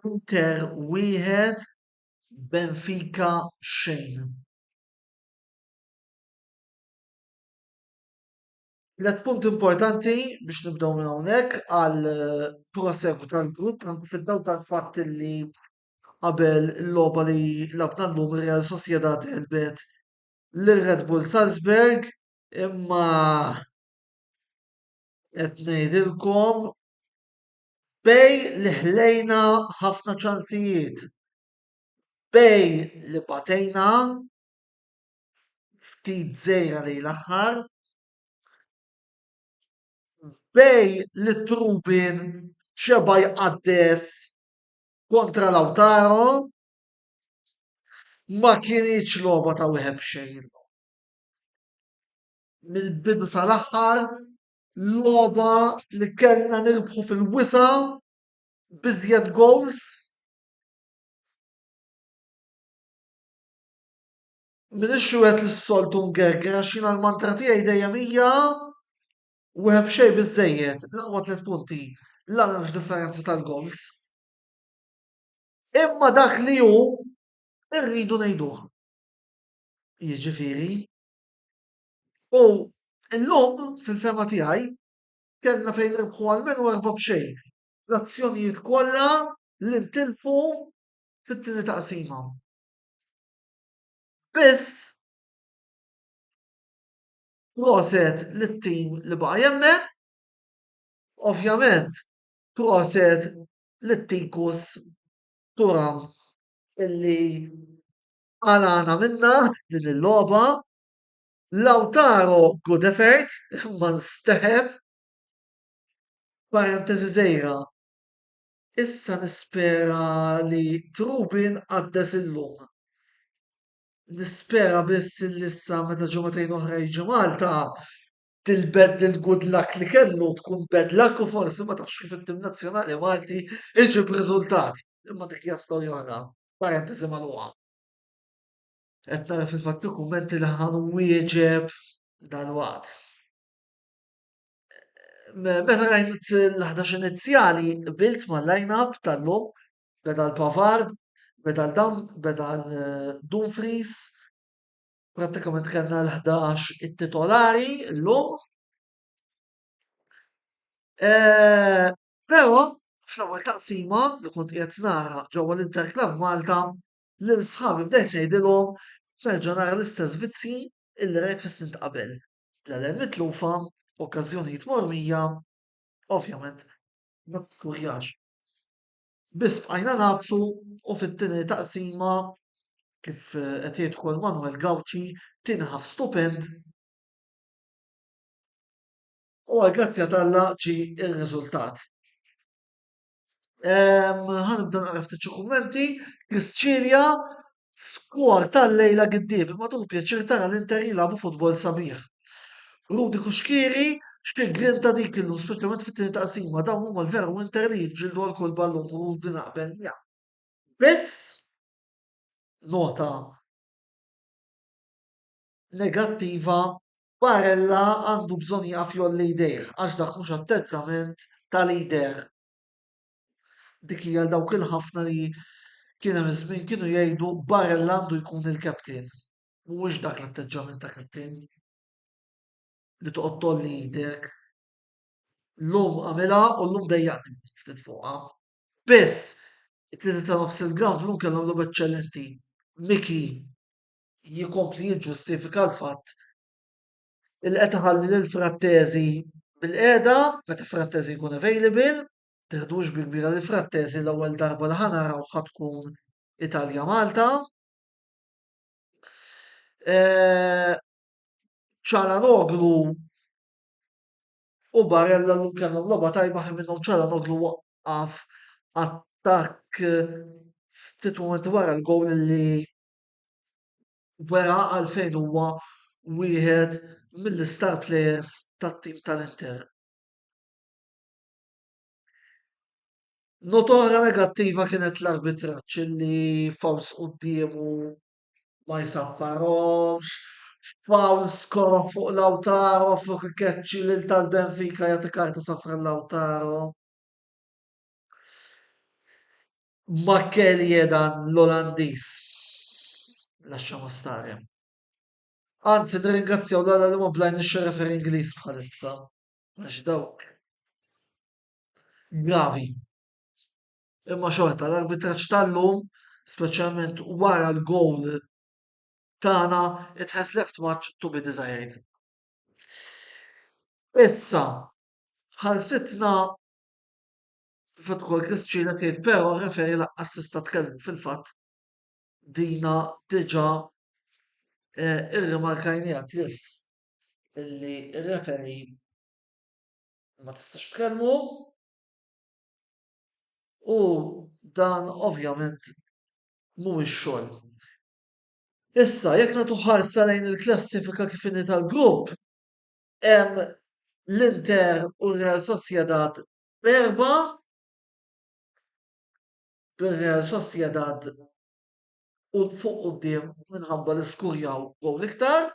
Inter wieħed, Benfica xejn. Tlet punt importanti biex nibdew minn hawnhekk għal prosegwu tal-grupp anke fid-dawl tal-fatt li qabel il-logħba li labna llum Real Sociedad għelbet lil Red Bull Salzburg imma qed ngħidilkom bej li ħlejna ħafna ċansijiet, bej li batejna ftit żgħira lejn l-aħħar, bej li Trubin xeba jqaddes kontra Lautaro ma kinitx logħba ta' wieħed b'xejn. Mill-bidu sal-aħħar logħba li kellna nirbħu fil-wisa biżjed goals. Minix xi wieħed li s-soltu ngerger għax jiena l-mantra tiegħi dejjem hija wieħed b'xejn biżejjed, l-aqwa tliet punti, la m'hemmx differenza tal-goals. Imma dak li hu irridu ngħiduh. Jiġifieri, u llum fil-fehma tiegħi kellna fejn nirbħu almenu erba' b'xejn. L-azzjonijiet kollha li ntilfu fit-tieni taqsima. Biss proset lit-tim li baqa' jemmen, ovvjament proset lit-Tikus Thuram illi qalana minna din il-logħba. Lautaro good effort imma nsteħet. Parentesi żgħira. Issa nispera li Trubin qaddes illum. Nispera biss li issa meta ġimagħtejn oħra jiġi Malta tilbed il-good luck li kellu tkun bad luck u forsi ma tafx kif it-tim nazzjonali Malti iġib riżultat. Imma dik hija storja oħra. Parentesi magħluqa. Qed nara fil-fatt kummenti li ħa nwieġeb dalwaqt. Meta rajt l-11 inizjali qbilt mal-line-up tal-lum, beda l-Pavard, beda l-Dam, beda l-Dumfries, prattikament kellna l-11 it-titolari llum. Eh, però fl-ewwel taqsima li kont qiegħed nara ġewwa l-Inter Club Malta lil sħabi bdejt ngħidilhom nerġa' nara l-istess vizzji illi rajt fis-snin ta' qabel. L-għalel mitlufa, okkażjonijiet mormija, ovvjament ma tiskurjax. Biss bqajna nagħfsu u fit-tieni taqsima kif qed jgħid ukoll Manuel Gauci, tieni ħaf stupend u għall-grazzja t'Alla ġie r-riżultat. Ħa nibda naqra ftit xi kummenti. Chris Cilia, skor tal-lejla giddieb, imma tieħu pjaċir tara l-Inter jilagħbu futbol sabiħ. Rudi Kuxkieri, xi grinta dik illum, speċjalment fit-tieni taqsima, dawn huma l-veru Inter li jiġġieldu għal kull ballun, Rudi naqbel miegħek. Biss nota negattiva Barella għandu bżonn jieqaf jgħolli jdejh għax dak mhux atteġġament ta' leader. Dik hija għal dawk il-ħafna li kien hemm żmien kienu jgħidu Barella għandu jkun il-captain. Mhuwiex dak l-atteġġament ta' captain li toqgħod tgħolli idek. Llum għamilha u llum dejjaqni ftit fuqha. Biss, it-tlieta ta' nofs il-ground llum kellhom logħba eċċellenti. Miki jikompli jiġġustifika l-fatt li qed iħalli lil Frattesi bil-qiegħda meta Frattesi jkun available, tiħdux bi kbira li Frattesi l-ewwel darba li ħa naraw ħa tkun Italja Malta. Eh, Ċalanoglu u Barella llum kellhom logħba tajba ħin minnhom Ċalanoglu waqqaf attakk ftit mumenti wara l-gowl li wera għalfejn huwa wieħed mill-istar players tat-tim tal-Inter. Nota oħra negattiva kienet l-arbitraġġ li fawls quddiemu ma jsaffarhomx, Foul skoro fuq Lautaro fuq ikeċċi lil tal-Benfica jagħti karta safra Lautaro. Makelje dan l-Olandiż. Lasciamo stare. Anzi, nirringrazzjaw l-Alla li ma blajniex referee Ingliż bħalissa. Għax dawk gravi. Imma xorta l-arbitraġġ tal-lum, speċjalment wara l-gowl tagħna, it has left much to be desired. Issa, ħarsitna fil-fatt ukoll Chris Cila tgħid però referi laqqas tista' tkellmu fil-fatt dina diġà eh, irrimarkajniha Chris illi referi ma tistax tkellmu u dan ovvjament mhuwiex xogħol. Issa, jekk nagħtu ħarsa lejn il-klassifika kif inhi tal-grupp, hemm l-Inter u r-Real Sociedad b'erba' bir-Real Sociedad u fuq quddiem minħabba li skurjaw gowl iktar.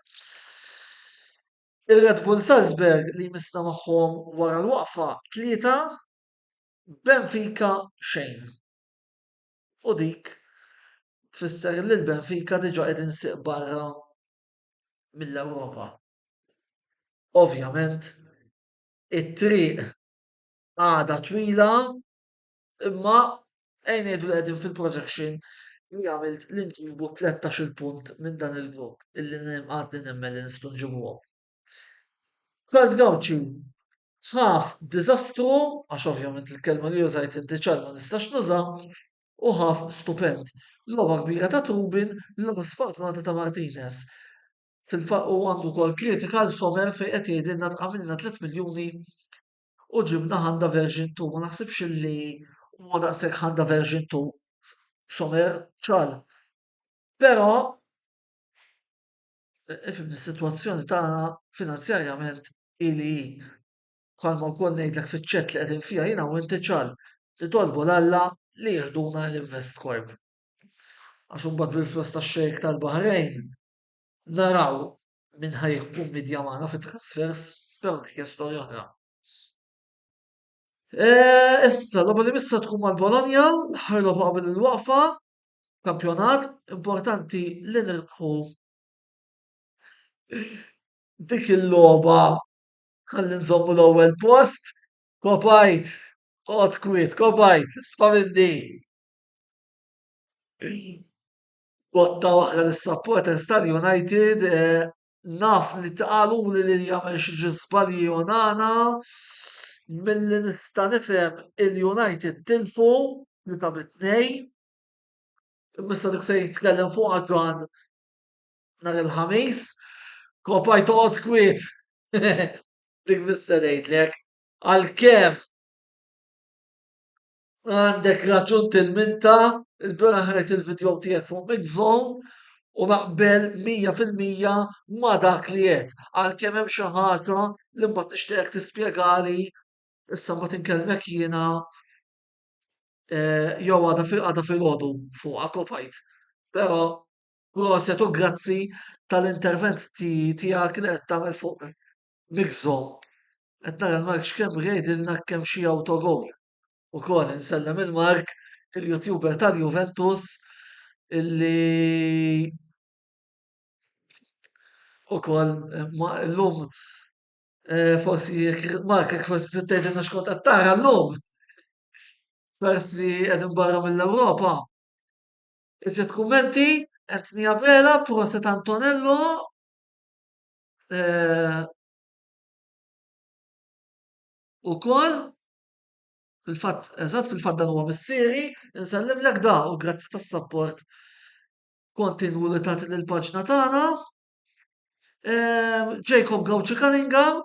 Ir-Red Bull Salzburg li jmissna magħhom wara l-waqfa tlieta, Benfica xejn. U dik tfisser li l-Benfica diġà qegħdin sieq barra mill-Ewropa. Ovvjament, it-triq għadha twila imma ejja ngħidu li qegħdin fil-projection li għamilt li nġibu 13-il punt minn dan il-grupp illi għadni nemmen li nistgħu nġibuhom. Charles Gauci, ħaf diżastru, għax ovvjament il-kelma li użajt inti ċar ma nistax nuża, u ħaf stupend. Logħba kbira ta' Trubin, logħba sfortunata ta' Martinez. Fil-fatt u għandu wkoll kritika għal Sommer fejn qed jgħidilna tqamilna 3 miljuni u ġibna Handa version 2. Ma naħsibx li huwa daqshekk Handa version 2 Sommer ċal. Però ifhimni s-sitwazzjoni tagħna finanzjarjament hi li hi. Bħalma wkoll ngħidlek fiċ-chat li qegħdin fiha jiena u inti ċal, nitolbu 'l Alla li jieħduna l-Investcorp. Għax imbagħad bil-flus tax-Sheikh tal-Baħrejn naraw min ħa jikkummidja magħna fit-transfers, però dik hija storja oħra. Eh, issa, logħba li missa tkun mal-Bologna, l-aħħar logħba qabel il-waqfa, kampjonat, importanti li nirbħu dik il-logħba ħalli nżommu l-ewwel post. Kopajt, oqgħod kwiet, kopajt, isma' minni. Botta oħra lis-supporters tal-United, eh, naf li tqaluli li jagħmel xi żbalji Onana, milli nista' nifhem il-United tilfu li ta' bit-tnej. Imma issa dik se jitkellem fuqha John nhar il-Ħamis. Kopaj toqgħod kwiet. Dik biss se ngħidlek. Għalkemm Għandek raġun tilminta, il-bieraħ rajt il-video tiegħek fuq Mixzone u naqbel 100% ma' dak li għedt. Għalkemm hemm xi ħaġa li mbagħad nixtieqek tispjegali issa mbagħad inkellmek jiena eh, jew għada għada filgħodu fuqha kopajt. Però proset u grazzi tal-intervent tiegħek li qed tagħmel fuq Mixzone. Qed nara l-Mark x'kemm jgħidilna kemm xi autogol. Ukoll insellem il-Mark, il-YouTuber tal-Juventus illi ukoll llum eh, forsi jekk Mark jekk forsi trid tgħidilna x'kont qed tara llum. Peress li qegħdin barra mill-Ewropa. Iżjed kummenti, Anthony Abela, proset Antonello, eh, ukoll fil-fatt, eżatt fil-fatt dan huwa missieri, insellimlek da u grazzi tas-sapport kontinwu li tagħti lill-paġna tagħna. Ehm, Jacob Gauci Cunningham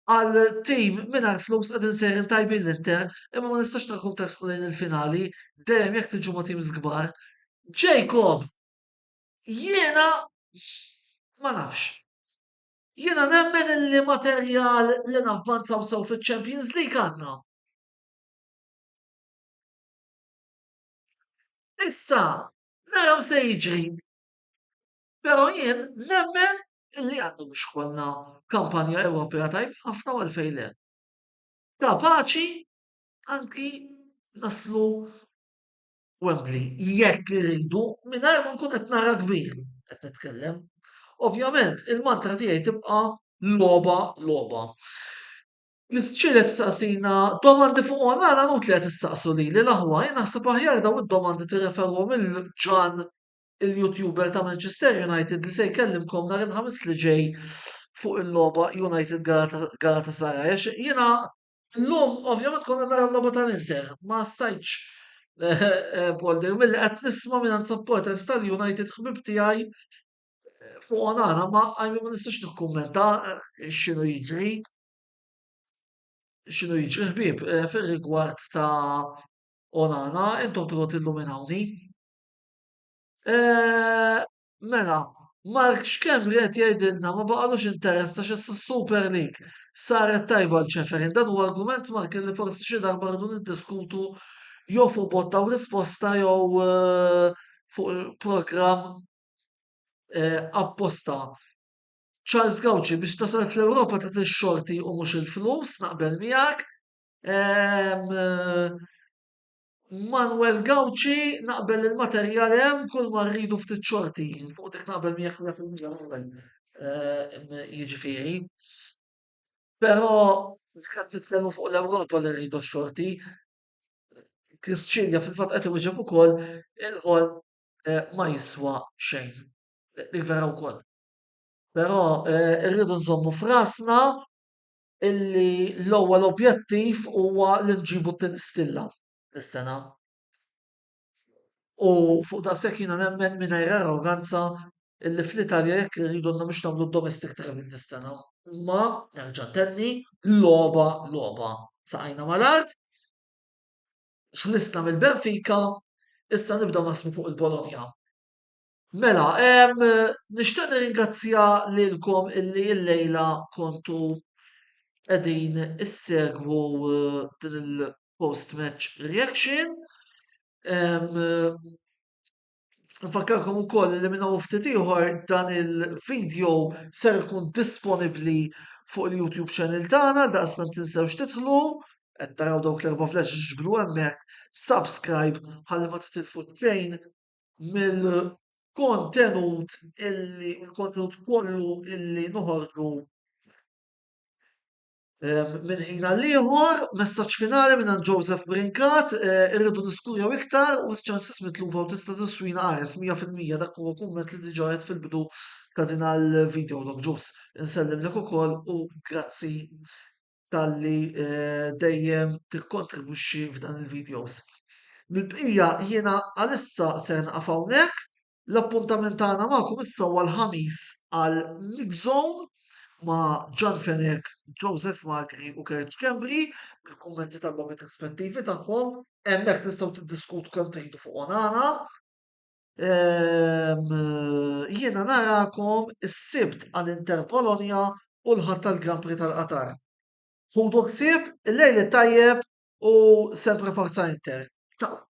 għal tim mingħajr flus qegħdin sejrin tajbin l-Inter, imma ma nistax narakom tersqu lejn il-finali, dejjem jekk tiġu ma' teams kbar. Jacob, jiena ma nafx. Jiena nemmen illi materjal li navvanzaw sew fiċ-Champions League għandna. Issa, naraw se jiġri. Però jien nemmen illi għandu biex ikollna kampanja Ewropea tajba ħafna u għalfejn le. Kapaċi anki naslu Wembley jekk irridu mingħajr ma nkun qed nara kbir qed nitkellem. Ovvjament il-mantra tiegħi tibqa' logħba logħba. L-isċili qed issaqsina domandi fuq Onana nut li qed issaqsu lili l-aħwa, jien naħseb aħjar daw id-domandi tirreferuhom il Ġan il-YouTuber ta' Manchester United li se jkellimkom nhar il-Ħamis li ġej fuq il-logħba United Galatasaray. Għax jiena llum ovvjament konna nara l-logħba tal-Inter, ma stajtx eh, eh, Volder milli qed nisma' minn supporters tal-United ħbib tiegħi eh, fuq Onana ma għajmi ma nistax nikkummenta x'inhu jiġri x'inhu jiġri ħbieb fir-rigward ta' Onana, intom tridu tilluminawni. Eh, mela, Mark Schembri qed jgħidilna ma baqalux interess għax issa s-Super League saret tajba għal Ceferin. Dan huwa argument Mark li forsi xi darba rridu niddiskutu jew fuq botta u risposta jew eh, fuq programm eh, apposta. Charles Gauci biex tasal fl-Ewropa trid ix-xorti u mhux il-flus, naqbel miegħek. Ehm, Manuel Gauci, naqbel li l-materjal hemm kull ma rridu ftit xorti. Fuq dik naqbel miegħek 100% Manuel. Eh, jiġifieri. Però qed nitkellmu fuq l-Ewropa li rridu x-xorti. Chris Cilia fil-fatt qed iwieġeb ukoll il-ħol eh, ma jiswa xejn. Dik vera wkoll. Però eh, rridu nżommu f'rasna illi l-ewwel objettiv huwa li nġibu t-tieni stilla dis-sena. U fuq daqshekk jiena nemmen mingħajr arroganza illi fl-Italja jekk irridu għandna biex nagħmlu domestic treble dis-sena. Imma nerġa' ntenni logħba logħba. Saqajna mal-art, ħlisna mill-Benfica, issa nibdew naħsbu fuq il-Bologna. Mela, nixtieq nirringrazzja lilkom illi llejla kontu qegħdin issegwu eh, din il-post-match reaction. Nfakkarkom ukoll li minn hawn ftit ieħor dan il-video ser ikun disponibbli fuq il-YouTube channel tagħna, daqstant tinsewx tidħlu, qed taraw dawk l-erba' flashes blu hemmhekk, subscribe ħalli ma titilfu xejn mill-kontenut illi il-kontenut kollu illi noħorġu ehm, minn ħin għal ieħor, messaġġ finali minn Joseph Brincat, eh, irridu niskurjaw iktar u ċansis mitlufa u tista' tiswina qares 100% dak huwa kumment li diġà qed fil-bidu ta' din għall-video log ġus. Insellimlek ukoll u grazzi talli dejjem tikkontribwixxi f'dan il-videos. Mill-bqija jiena għalissa ser naqaf hawnhekk. L-appuntament tagħna magħkom issa huwa l-Ħamis għal Mix Zone ma' Ġan Fenech, Joseph Magri u Kurt Schembri bil-kummenti tal-logħbiet rispettivi tagħhom. Hemmhekk tistgħu tiddiskutu kemm tridu fuq Onana. Ehm, jiena narakom is-Sibt għal Inter Bologna u l-Ħadd tal-Grand Prix tal-Qatar. Ħudu ħsieb, il-lejl it-tajjeb u sempre Forza Inter. Ciao!